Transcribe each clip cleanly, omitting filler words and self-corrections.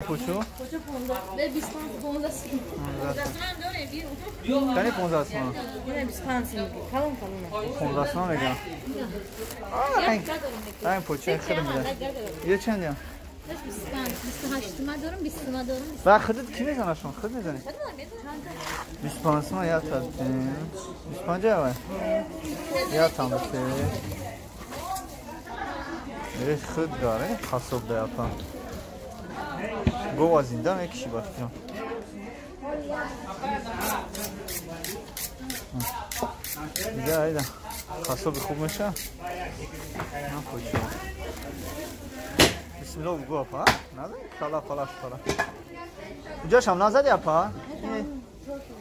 پوچو؟ پوچو 15 25 15 کانی 15 سوم؟ 25 سوم کلون کلون 15 سوم میگم. رنگ پوچه خیلی میده. یه چند یا؟ 25 28 تومن دارم 20 تومن دارم. و خودت کی میزنه شون؟ خود میزنی؟ 25 تومن یا تا 25 یا یا تا بشه. خود داره خاصوب ده اپا. گو زنده میکشی با فکرم. دیگه ایدا خاصوب خوب میشه؟ نه پوچو. بسم الله بگو اپا. نزدی کلا پلاش پلا. اونجاش هم نزدی اپا؟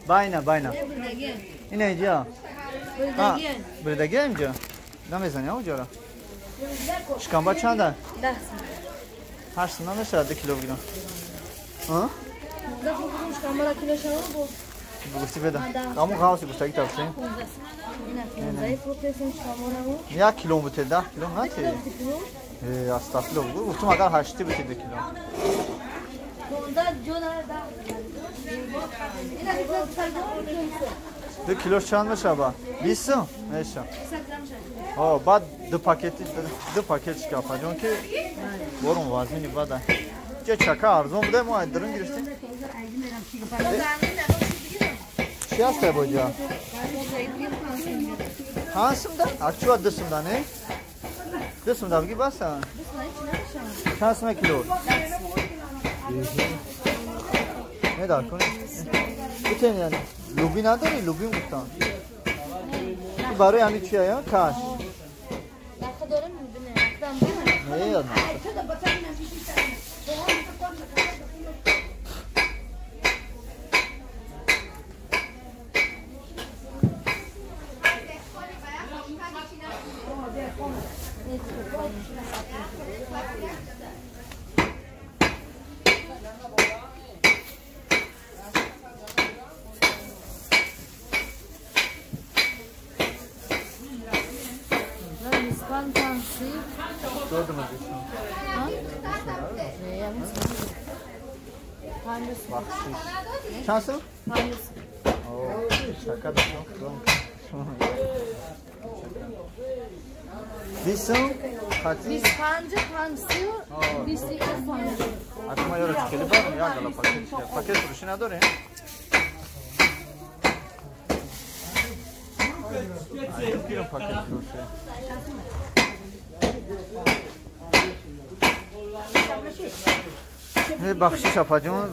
باینا باینا. اینه اینجا. بردگی اینجا. نمیزنی اونجا را. شکمبا چنده؟ 10 8 سوم نمیشه 2 کیلو بگیرم. ها؟ 10 شکمبا کیلو شما گفتی بده. همون قاوسی گفتگی تاکسی. یک کیلو بوده 10 کیلو نه تی. استغفرالله. گفتم اگر 8 بوده 2 کیلو. 2 کیلو چند میشه با؟ 20 میشه. آه بعد دو پاکت دو پاکت شکاپا جون که برون وزنی بده. چه چکا ارزون بوده ما درون گرفتیم. چی هست بوجا؟ هستم ده؟ اکچوا دستم ده نه؟ دستم ده بگی بس ها. چند سوم کیلو؟ نه دار کنی. بتونی یعنی لوبی نداری؟ لوبی گفتم. برای همین چیه یا کاش؟ نه نه. چند سوم؟ 5. شکر 20 سوم؟ خاطی؟ 25 5 21 5. اصلا یارو خیلی بارم یا گلا پاکت پاکت فروشی نداره؟ پاکت فروشی. بخشش اپا جون.